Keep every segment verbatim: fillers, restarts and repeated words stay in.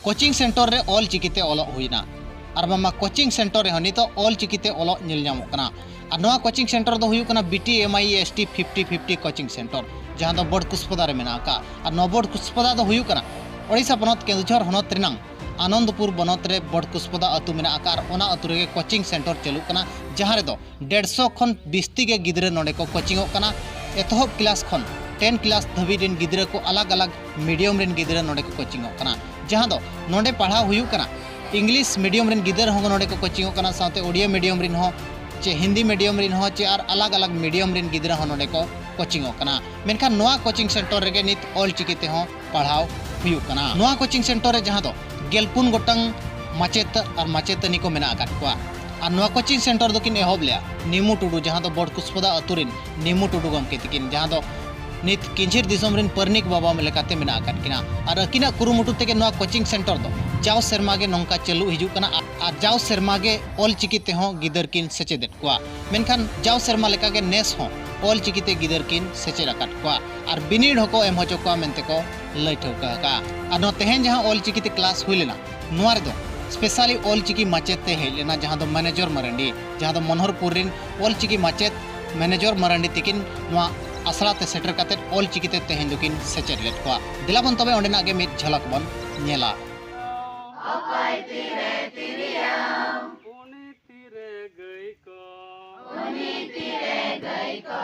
Coaching centre ᱨᱮ ᱚᱞ ᱪᱤᱠᱤᱛᱮ ᱚᱞᱚᱜ ᱦᱩᱭᱱᱟ᱾ ᱟᱨ ᱵᱟᱝᱢᱟ ᱠᱳᱪᱤᱝ ᱥᱮᱱᱴᱟᱨ ᱨᱮᱦᱚᱸ ᱱᱤᱛᱚᱜ ᱚᱞ ᱪᱤᱠᱤᱛᱮ ᱚᱞᱚᱜ ᱧᱮᱞ ᱧᱟᱢᱚᱜ ᱠᱟᱱᱟ᱾ ᱟᱨ ᱱᱚᱣᱟ ᱠᱳᱪᱤᱝ ᱥᱮᱱᱴᱟᱨ ᱫᱚ ᱦᱩᱭᱩᱜ ᱠᱟᱱᱟ B T M I S T fifty fifty coaching centre, ᱡᱟᱦᱟᱸ ᱫᱚ ᱵᱚᱰᱠᱩᱥᱯᱚᱫᱟ ᱨᱮ ᱢᱮᱱᱟᱜ ᱟᱠᱟᱫ᱾ ᱟᱨ ᱱᱚᱣᱟ ᱵᱚᱰᱠᱩᱥᱯᱚᱫᱟ ᱫᱚ ᱦᱩᱭᱩᱜ ᱠᱟᱱᱟ ᱳᱰᱤᱥᱟ ᱯᱚᱱᱚᱛ ᱠᱮᱸᱫᱩᱡᱷᱚᱨ ᱦᱚᱱᱚᱛ ᱨᱮᱱᱟᱝ ᱟᱱᱚᱱᱫᱯᱩᱨ ᱵᱚᱱᱚᱛ ᱨᱮ ᱵᱚᱰᱠᱩᱥᱯᱚᱫᱟ ᱟᱹᱛᱩ ᱢᱮᱱᱟᱜ ᱟᱠᱟᱫ᱾ ᱟᱨ ᱚᱱᱟ ᱟᱹᱛᱩ ᱨᱮᱜᱮ ᱠᱳᱪᱤᱝ ᱥᱮᱱᱴᱟᱨ ᱪᱟᱹᱞᱩᱜ ᱠᱟᱱᱟ, ᱡᱟᱦᱟᱸ ᱨᱮᱫᱚ ᱰᱮᱲᱥᱚ ᱠᱷᱚᱱ ᱵᱤᱥᱛᱤ ᱜᱮ ᱜᱤᱫᱽᱨᱟᱹ ᱱᱚᱰᱮ ᱠᱚ ᱠᱳᱪᱤᱝᱚᱜ ᱠᱟᱱᱟ᱾ ᱮᱛᱚᱦᱚᱵ ᱠᱞᱟᱥ ᱠᱷᱚᱱ ᱴᱮᱱ ᱠᱞᱟᱥ ᱫᱷᱟᱹᱵᱤᱡ ᱨᱮᱱ ᱜᱤᱫᱽᱨᱟᱹ ᱠᱚ ᱟᱞᱟᱜᱽ ᱟᱞᱟᱜᱽ ᱢᱤᱰᱤᱭᱟᱢ ᱨᱮᱱ ᱜᱤᱫᱽᱨᱟᱹ ᱱᱚᱰᱮ ᱠᱚ ᱠᱳᱪᱤᱝᱚᱜ ᱠᱟᱱᱟ, ᱡᱟᱦᱟᱸ ᱫᱚ ᱱᱚᱰᱮ ᱯᱟᱲᱦᱟᱣ ᱦᱩᱭᱩᱜ ᱠᱟᱱᱟ᱾ ᱤᱝᱞᱤᱥ ᱢᱤᱰᱤᱭᱟᱢ ᱨᱮᱱ ᱜᱤᱫᱽᱨᱟᱹ ᱦᱚᱸ ᱱᱚᱰᱮ ᱠᱚ ᱠᱳᱪᱤᱝᱚᱜ ᱠᱟᱱᱟ, ᱥᱟᱶᱛᱮ ᱳᱰᱤᱭᱟ ᱢᱤᱰᱤᱭᱟᱢ ᱨᱮᱱ ᱦᱚᱸ, ᱪᱮ ᱦᱤᱱᱫᱤ ᱢᱤᱰᱤᱭᱟᱢ ᱨᱮᱱ ᱦᱚᱸ, ᱪᱮ ᱟᱨ ᱟᱞᱟᱜᱽ ᱟᱞᱟᱜᱽ ᱢᱤᱰᱤᱭᱟᱢ ᱨᱮᱱ ᱜᱤᱫᱽᱨᱟᱹ ᱦᱚᱸ ᱱᱚᱰᱮ ᱠᱚ ᱠᱳᱪᱤᱝᱚᱜ ᱠᱟᱱᱟ᱾ ᱢᱮᱱᱠᱷᱟᱱ ᱱᱚᱣᱟ ᱠᱳᱪᱤᱝ ᱥᱮᱱᱴᱟᱨ ᱨᱮᱜᱮ ᱱᱤᱛ ᱚᱞ ᱪᱤᱠᱤ ᱛᱮᱦᱚᱸ ᱯᱟᱲᱦᱟᱣ ᱦᱩᱭᱩᱜ ᱠᱟᱱᱟ᱾ ᱱᱚᱣᱟ ᱠᱳᱪᱤᱝ ᱥᱮᱱᱴᱟᱨ ᱨᱮ ᱡᱟᱦᱟᱸ ᱫᱚ ᱜᱮᱞ ᱯᱩᱱ ᱜᱚᱴᱟᱝ ᱢᱟᱪᱮᱛ ᱟᱨ ᱢᱟᱪᱮᱛᱟᱹᱱᱤ ᱠᱚ ᱢᱮᱱᱟᱜ ᱟᱠᱟᱫ ᱠᱚᱣᱟ᱾ ᱟᱨ ᱱᱚᱣᱟ ᱠᱳᱪᱤᱝ ᱥᱮᱱᱴᱟᱨ ᱫᱚᱠᱤᱱ ᱮᱦᱚᱵ ᱞᱮᱜᱼᱟ ᱱᱤᱢᱩ ᱴᱩᱰᱩ, ᱡᱟᱦᱟᱸ ᱫᱚ ᱵᱚᱰᱠᱩᱥᱯᱚᱫᱟ ᱟᱹᱛᱩ ᱨᱮᱱ ᱱᱤᱢᱩ ᱴᱩᱰᱩ ᱜᱚᱢᱠᱮ ᱛᱟᱹᱠᱤᱱ, ᱡᱟᱦᱟᱸ ᱫᱚ ᱱᱤᱛ ᱠᱤᱧᱡᱷᱤᱨ ᱫᱤᱥᱚᱢ ᱨᱮᱱ ᱯᱟᱨᱟᱱᱤᱠ ᱵᱟᱵᱟ ᱞᱮᱠᱟᱛᱮ ᱢᱮᱱᱟᱜ ᱟᱠᱟᱫ ᱠᱤᱱᱟ᱾ ᱟᱨ ᱟᱹᱠᱤᱱᱟᱜ ᱠᱩᱨᱩᱢᱩᱴᱩ ᱛᱮᱜᱮ ᱱᱚᱣᱟ ᱠᱳᱪᱤᱝ ᱥᱮᱱᱴᱟᱨ ᱫᱚ ᱡᱟᱣ ᱥᱮᱨᱢᱟ ᱜᱮ ᱱᱚᱝᱠᱟ ᱪᱟᱹᱞᱩ ᱦᱤᱡᱩᱜ ᱠᱟᱱᱟ᱾ ᱟᱨ ᱡᱟᱣ ᱥᱮᱨᱢᱟ ᱜᱮ ᱚᱞ ᱪᱤᱠᱤ ᱛᱮᱦᱚᱸ ᱜᱤᱫᱟᱹᱨ ᱠᱤᱱ ᱥᱮᱪᱮᱫᱮᱫ ᱠᱚᱣᱟ᱾ ᱢᱮᱱᱠᱷᱟᱱ ᱡᱟᱣ ᱥᱮᱨᱢᱟ ᱞᱮᱠᱟᱜᱮ ᱱᱮᱥ ᱦᱚᱸ ᱚᱞ ᱪᱤᱠᱤᱛᱮ ᱜᱤᱫᱟᱹᱨ ᱠᱤᱱ ᱥᱮᱪᱮᱫ ᱟᱠᱟᱫ ᱠᱚᱣᱟ᱾ ᱟᱨ ᱵᱤᱱᱤᱰ ᱦᱚᱸᱠᱚ ᱮᱢ ᱦᱚᱪᱚ ᱠᱚᱣᱟ ᱢᱮᱱᱛᱮ ᱠᱚ ᱞᱟᱹᱭ ᱴᱷᱟᱹᱣᱠᱟᱹ ᱟᱠᱟᱫᱼᱟ᱾ ᱟᱨ ᱱᱚᱣᱟ ᱛᱮᱦᱮᱧ ᱡᱟᱦᱟᱸ ᱚᱞ ᱪᱤᱠᱤᱛᱮ ᱠᱞᱟᱥ ᱦᱩᱭ ᱞᱮᱱᱟ, ᱱᱚᱣᱟ ᱨᱮᱫᱚ ᱥᱯᱮᱥᱟᱞᱤ ᱚᱞ ᱪᱤᱠᱤ ᱢᱟᱪᱮᱛ ᱛᱮ ᱦᱮᱡ ᱞᱮᱱᱟ, ᱡᱟᱦᱟᱸ ᱫᱚ ᱢᱮᱱᱮᱡᱚᱨ ᱢᱟᱨᱟᱱᱰᱤ, ᱡᱟᱦᱟᱸ ᱫᱚ ᱢᱚᱱᱳᱦᱚᱨᱯᱩᱨ ᱨᱮᱱ ᱚᱞ ᱪᱤᱠᱤ ᱢᱟᱪᱮᱛ ᱢᱮᱱᱮᱡᱚᱨ ᱢᱟᱨᱟᱱᱰᱤ ᱛᱤᱠᱤᱱ ᱱᱚᱣᱟ ᱟᱥᱲᱟ ᱛᱮ ᱥᱮᱴᱮᱨ ᱠᱟᱛᱮ ᱚᱞ ᱪᱤᱠᱤᱛᱮ ᱛᱮᱦᱮᱧ ᱫᱚᱠᱤᱱ ᱥᱮᱪᱮᱫ ᱞᱮᱫ ᱠᱚᱣᱟ᱾ ᱫᱮᱞᱟ ᱵᱚᱱ ᱛᱚᱵᱮ ᱚᱸᱰᱮᱱᱟᱜ ᱜᱮ ᱢᱤᱫ ᱡᱷᱟᱞᱟᱠ ᱵᱚᱱ ᱧᱮᱞᱟ᱾ ᱚᱠᱚᱭ ᱛᱤᱨᱮ ᱛᱤᱨᱭᱳ? ᱩᱱᱤ ᱛᱤᱨᱮ ᱜᱟᱹᱭ ᱠᱚ? ᱩᱱᱤ ᱛᱤᱨᱮ ᱜᱟᱹᱭ ᱠᱚ?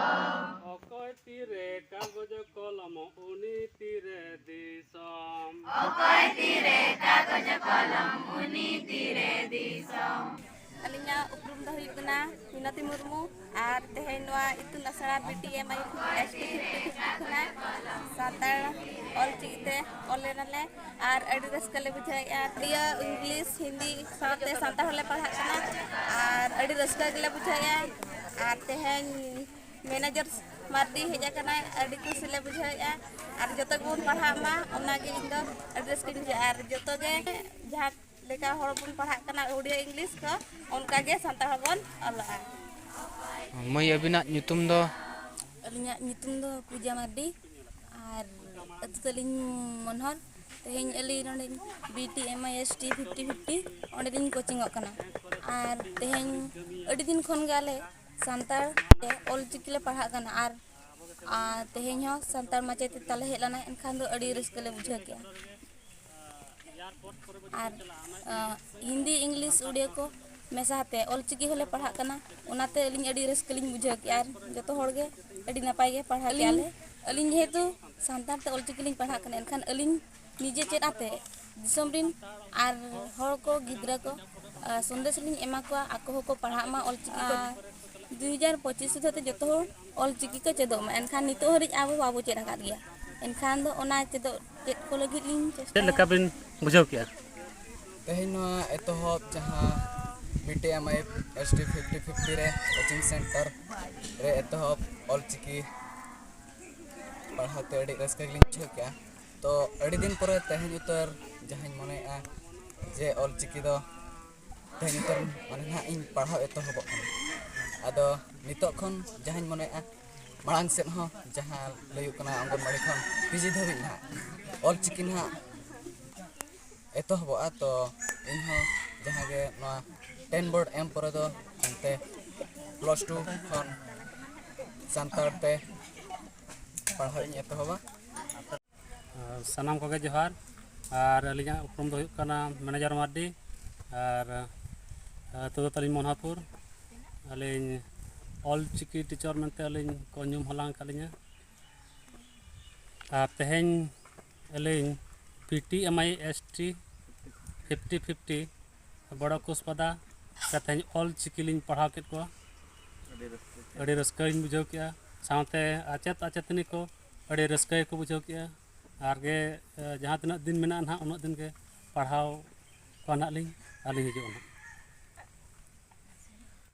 ᱚᱠᱚᱭ ᱛᱤᱨᱮ ᱠᱟᱜᱚᱡᱽ ᱠᱚᱞᱚᱢ? ᱩᱱᱤ ᱛᱤᱨᱮ ᱫᱤᱥᱚᱢ? ᱚᱠᱚᱭ ᱛᱤᱨᱮ ᱠᱟᱜᱚᱡᱽ ᱠᱚᱞᱚᱢ? ᱩᱱᱤ ᱛᱤᱨᱮ ᱫᱤᱥᱚᱢ? ᱟᱹᱞᱤᱧᱟᱜ ᱩᱯᱨᱩᱢ ᱫᱚ ᱦᱩᱭᱩᱜ ᱠᱟᱱᱟ ᱢᱤᱱᱚᱛᱤ ᱢᱩᱨᱢᱩ᱾ ᱟᱨ ᱛᱮᱦᱮᱧ ᱱᱚᱣᱟ ᱤᱛᱩᱱ ᱟᱥᱲᱟ B T M I S T fifty fifty ᱠᱷᱚᱱᱟᱜ ᱥᱟᱱᱛᱟᱲ ᱚᱞ ᱪᱤᱠᱤ ᱛᱮ ᱚᱞ ᱮᱱᱟᱞᱮ᱾ ᱟᱨ ᱟᱹᱰᱤ ᱨᱟᱹᱥᱠᱟᱹ ᱞᱮ ᱵᱩᱡᱷᱟᱹᱣᱮᱫᱼᱟ᱾ ᱤᱭᱟᱹ, ᱤᱝᱞᱤᱥ, ᱦᱤᱱᱫᱤ ᱥᱟᱶᱛᱮ ᱥᱟᱱᱛᱟᱲ ᱦᱚᱸᱞᱮ ᱯᱟᱲᱦᱟᱜ ᱠᱟᱱᱟ᱾ ᱟᱨ ᱟᱹᱰᱤ ᱨᱟᱹᱥᱠᱟᱹ ᱜᱮᱞᱮ ᱵᱩᱡᱷᱟᱹᱣᱮᱫᱼᱟ᱾ ᱟᱨ ᱛᱮᱦᱮᱧ ᱢᱮᱱᱮᱡᱟᱨ ᱢᱟᱨᱰᱤ ᱦᱮᱡ ᱟᱠᱟᱱᱟᱭ, ᱟᱹᱰᱤ ᱠᱩᱥᱤ ᱞᱮ ᱵᱩᱡᱷᱟᱹᱣᱮᱫᱼᱟ᱾ ᱟᱨ ᱡᱚᱛᱚ ᱜᱮᱵᱚᱱ ᱯᱟᱲᱦᱟᱜ ᱢᱟ, ᱚᱱᱟᱜᱮ ᱤᱧ ᱫᱚ ᱟᱹᱰᱤ ᱨᱟᱹᱥᱠᱟᱹᱧ ᱵᱩᱡᱷᱟᱹᱣᱟ᱾ ᱟᱨ ᱡᱚᱛᱚ ᱜᱮ ᱡᱟᱦᱟᱸ ᱞᱮᱠᱟ ᱦᱚᱲ ᱵᱚᱱ ᱯᱟᱲᱦᱟᱜ ᱠᱟᱱᱟ ᱩᱰᱤᱭᱟ ᱤᱝᱞᱤᱥ ᱠᱚ, ᱚᱱᱠᱟ ᱜᱮ ᱥᱟᱱᱛᱟᱲ ᱦᱚᱸᱵᱚᱱ ᱚᱞᱚᱜᱼᱟ᱾ ᱢᱟᱹᱭ, ᱟᱹᱵᱤᱱᱟᱜ ᱧᱩᱛᱩᱢ ᱫᱚ? ᱟᱹᱞᱤᱧᱟᱜ ᱧᱩᱛᱩᱢ ᱫᱚ ᱯᱩᱡᱟ ᱢᱟᱨᱰᱤ ᱟᱨ ᱟᱹᱛᱩ ᱛᱟᱹᱞᱤᱧ ᱢᱚᱱᱦᱚᱨ᱾ ᱛᱮᱦᱮᱧ ᱟᱹᱞᱤᱧ ᱱᱚᱰᱮ B T M I S T fifty fifty ᱚᱸᱰᱮ ᱞᱤᱧ ᱠᱳᱪᱤᱝᱚᱜ ᱠᱟᱱᱟ᱾ ᱟᱨ ᱛᱮᱦᱮᱧ ᱟᱹᱰᱤ ᱫᱤᱱ ᱠᱷᱚᱱ ᱜᱮ ᱟᱞᱮ ᱥᱟᱱᱛᱟᱲ ᱛᱮ ᱚᱞ ᱪᱤᱠᱤ ᱞᱮ ᱯᱟᱲᱦᱟᱜ ᱠᱟᱱᱟ᱾ ᱟᱨ ᱟᱨ ᱛᱮᱦᱮᱧ ᱦᱚᱸ ᱥᱟᱱᱛᱟᱲ ᱢᱟᱪᱮᱛ ᱛᱟᱞᱮ ᱦᱮᱡ ᱞᱮᱱᱟ, ᱮᱱᱠᱷᱟᱱ ᱫᱚ ᱟᱹᱰᱤ ᱨᱟᱹᱥᱠᱟᱹ ᱞᱮ ᱵᱩᱡᱷᱟᱹᱣ ᱠᱮᱜᱼᱟ᱾ ᱟᱨ ᱟᱸ, ᱦᱤᱱᱫᱤ, ᱤᱝᱞᱤᱥ, ᱩᱲᱤᱭᱟ ᱠᱚ ᱢᱮᱥᱟ ᱟᱛᱮ ᱚᱞ ᱪᱤᱠᱤ ᱦᱚᱸᱞᱮ ᱯᱟᱲᱦᱟᱜ ᱠᱟᱱᱟ᱾ ᱚᱱᱟᱛᱮ ᱟᱹᱞᱤᱧ ᱟᱹᱰᱤ ᱨᱟᱹᱥᱠᱟᱹ ᱞᱤᱧ ᱵᱩᱡᱷᱟᱹᱣ ᱠᱮᱜᱼᱟ᱾ ᱟᱨ ᱡᱚᱛᱚ ᱦᱚᱲ ᱜᱮ ᱟᱹᱰᱤ ᱱᱟᱯᱟᱭ ᱜᱮ ᱯᱟᱲᱦᱟᱣ ᱠᱮᱜᱼᱟ ᱞᱮ᱾ ᱟᱹᱞᱤᱧ ᱡᱮᱦᱮᱛᱩ ᱥᱟᱱᱛᱟᱲ ᱛᱮ ᱚᱞ ᱪᱤᱠᱤ ᱞᱤᱧ ᱯᱟᱲᱦᱟᱜ ᱠᱟᱱᱟ, ᱮᱱᱠᱷᱟᱱ ᱟᱹᱞᱤᱧ ᱱᱤᱡᱮ ᱪᱮᱫ ᱟᱛᱮ ᱫᱤᱥᱚᱢ ᱨᱤᱱ ᱟᱨ ᱦᱚᱲ ᱠᱚ, ᱜᱤᱫᱽᱨᱟᱹ ᱠᱚ, ᱟᱨ ᱥᱚᱱᱫᱮᱥ ᱞᱤᱧ ᱮᱢᱟ ᱠᱚᱣᱟ, ᱟᱠᱚ ᱦᱚᱸᱠᱚ ᱯᱟᱲᱦᱟᱜ ᱢᱟ ᱚᱞ ᱪᱤᱠᱤ ᱠᱚ᱾ ᱟᱨ ᱫᱩ ᱦᱟᱡᱟᱨ ᱯᱚᱸᱪᱤᱥ ᱥᱩᱫᱷᱟᱹ ᱛᱮ ᱡᱚᱛᱚ ᱦᱚᱲ ᱚᱞ ᱪᱤᱠᱤ ᱠᱚ ᱪᱮᱫᱚᱜ ᱢᱟ᱾ ᱮᱱᱠᱷᱟᱱ ᱱᱤᱛᱚᱜ ᱦᱟᱹᱨᱤᱡ ᱟᱵᱚ ᱵᱟᱵᱚ ᱪᱮᱫ ᱟᱠᱟᱫ ᱜᱮᱭᱟ, ᱮᱱᱠᱷᱟᱱ ᱫᱚ ᱚᱱᱟ ᱪᱮᱫᱚᱜ, ᱪᱮᱫ ᱠᱚ ᱞᱟᱹᱜᱤᱫ ᱞᱤᱧ ᱪᱮᱥᱴᱟᱭᱟ᱾ ᱪᱮᱫ ᱞᱮᱠᱟ ᱵᱤᱱ ᱵᱩᱡᱷᱟᱹᱣ ᱠᱮᱜᱼᱟ? ᱛᱮᱦᱮᱧ ᱱᱚᱣᱟ ᱮᱛᱚᱦᱚᱵ ᱡᱟᱦᱟᱸ B T M I S T fifty fifty ᱨᱮ ᱠᱳᱪᱤᱝ ᱥᱮᱱᱴᱟᱨ ᱨᱮ ᱮᱛᱚᱦᱚᱵ ᱚᱞ ᱪᱤᱠᱤ ᱯᱟᱲᱦᱟᱣ ᱛᱮ ᱟᱹᱰᱤ ᱨᱟᱹᱥᱠᱟᱹ ᱜᱮᱞᱤᱧ ᱵᱩᱡᱷᱟᱹᱣ ᱠᱮᱜᱼᱟ᱾ ᱛᱚ ᱟᱹᱰᱤ ᱫᱤᱱ ᱯᱚᱨᱮ ᱛᱮᱦᱮᱧ ᱩᱛᱟᱹᱨ ᱡᱟᱦᱟᱸᱧ ᱢᱚᱱᱮᱭᱮᱜᱼᱟ ᱡᱮ ᱚᱞ ᱪᱤᱠᱤ ᱫᱚ ᱛᱮᱦᱮᱧ ᱩᱛᱟᱹᱨ ᱢᱟᱱᱮ ᱱᱟᱦᱟᱜ ᱤᱧ ᱯᱟᱲᱦᱟᱣ ᱮᱛᱚᱦᱚᱵᱚᱜ ᱠᱟᱱᱟ᱾ ᱟᱫᱚ ᱱᱤᱛᱚᱜ ᱠᱷᱚᱱ ᱡᱟᱦᱟᱸᱧ ᱢᱚᱱᱮᱭᱮᱜᱼᱟ, ᱢᱟᱲᱟᱝ ᱥᱮᱫ ᱦᱚᱸ ᱡᱟᱦᱟᱸ ᱞᱟᱹᱭᱩᱜ ᱠᱟᱱᱟ ᱚᱝᱜᱚᱱᱵᱟᱲᱤ ᱠᱷᱚᱱ P G ᱫᱷᱟᱹᱵᱤᱡ ᱱᱟᱦᱟᱜ ᱚᱞ ᱪᱤᱠᱤ ᱱᱟᱦᱟᱜ ᱮᱛᱚᱦᱚᱵᱚᱜᱼᱟ᱾ ᱛᱚ ᱤᱧᱦᱚᱸ ᱡᱟᱦᱟᱸ ᱜᱮ ᱱᱚᱣᱟ ten board ᱮᱢ ᱯᱚᱨᱮ ᱫᱚ ᱦᱟᱱᱛᱮ plus two ᱠᱷᱚᱱ ᱥᱟᱱᱛᱟᱲ ᱛᱮ ᱯᱟᱲᱦᱟᱣ ᱤᱧ ᱮᱛᱚᱦᱚᱵᱟ᱾ ᱟᱨ ᱥᱟᱱᱟᱢ ᱠᱚᱜᱮ ᱡᱚᱦᱟᱨ᱾ ᱟᱨ ᱟᱹᱞᱤᱧᱟᱜ ᱩᱯᱨᱩᱢ ᱫᱚ ᱦᱩᱭᱩᱜ ᱠᱟᱱᱟ ᱢᱮᱱᱮᱡᱟᱨ ᱢᱟᱨᱰᱤ᱾ ᱟᱨ ᱟᱹᱛᱩ ᱫᱚ ᱛᱟᱹᱞᱤᱧ ᱢᱳᱦᱱᱟᱯᱩᱨ᱾ ᱟᱹᱞᱤᱧ ᱚᱞ ᱪᱤᱠᱤ ᱴᱤᱪᱟᱨ ᱢᱮᱱᱛᱮ ᱟᱹᱞᱤᱧ ᱠᱚ ᱧᱩᱢ ᱦᱟᱞᱟᱝ ᱟᱠᱟᱫ ᱞᱤᱧᱟᱹ᱾ ᱟᱨ ᱛᱮᱦᱮᱧ ᱟᱹᱞᱤᱧ P T M I S T fifty fifty ᱵᱚᱲᱚ ᱠᱩᱥᱯᱟᱫᱟ ᱨᱮ ᱛᱮᱦᱮᱧ ᱚᱞ ᱪᱤᱠᱤ ᱞᱤᱧ ᱯᱟᱲᱦᱟᱣ ᱠᱮᱫ ᱠᱚᱣᱟ᱾ ᱟᱹᱰᱤ ᱨᱟᱹᱥᱠᱟᱹᱧ ᱵᱩᱡᱷᱟᱹᱣ ᱠᱮᱜᱼᱟ᱾ ᱥᱟᱶᱛᱮ ᱟᱪᱮᱫ ᱟᱪᱮᱛᱟᱹᱱᱤ ᱠᱚ ᱟᱹᱰᱤ ᱨᱟᱹᱥᱠᱟᱹ ᱜᱮᱠᱚ ᱵᱩᱡᱷᱟᱹᱣ ᱠᱮᱜᱼᱟ᱾ ᱟᱨ ᱜᱮ, ᱮ, ᱡᱟᱦᱟᱸ ᱛᱤᱱᱟᱹᱜ ᱫᱤᱱ ᱢᱮᱱᱟᱜᱼᱟ ᱱᱟᱦᱟᱜ, ᱩᱱᱟᱹᱜ ᱫᱤᱱ ᱜᱮ ᱯᱟᱲᱦᱟᱣ ᱠᱚᱣᱟ ᱱᱟᱦᱟᱜ ᱞᱤᱧ, ᱟᱨ ᱞᱤᱧ ᱦᱤᱡᱩᱜᱼᱟ ᱱᱟᱦᱟᱜ᱾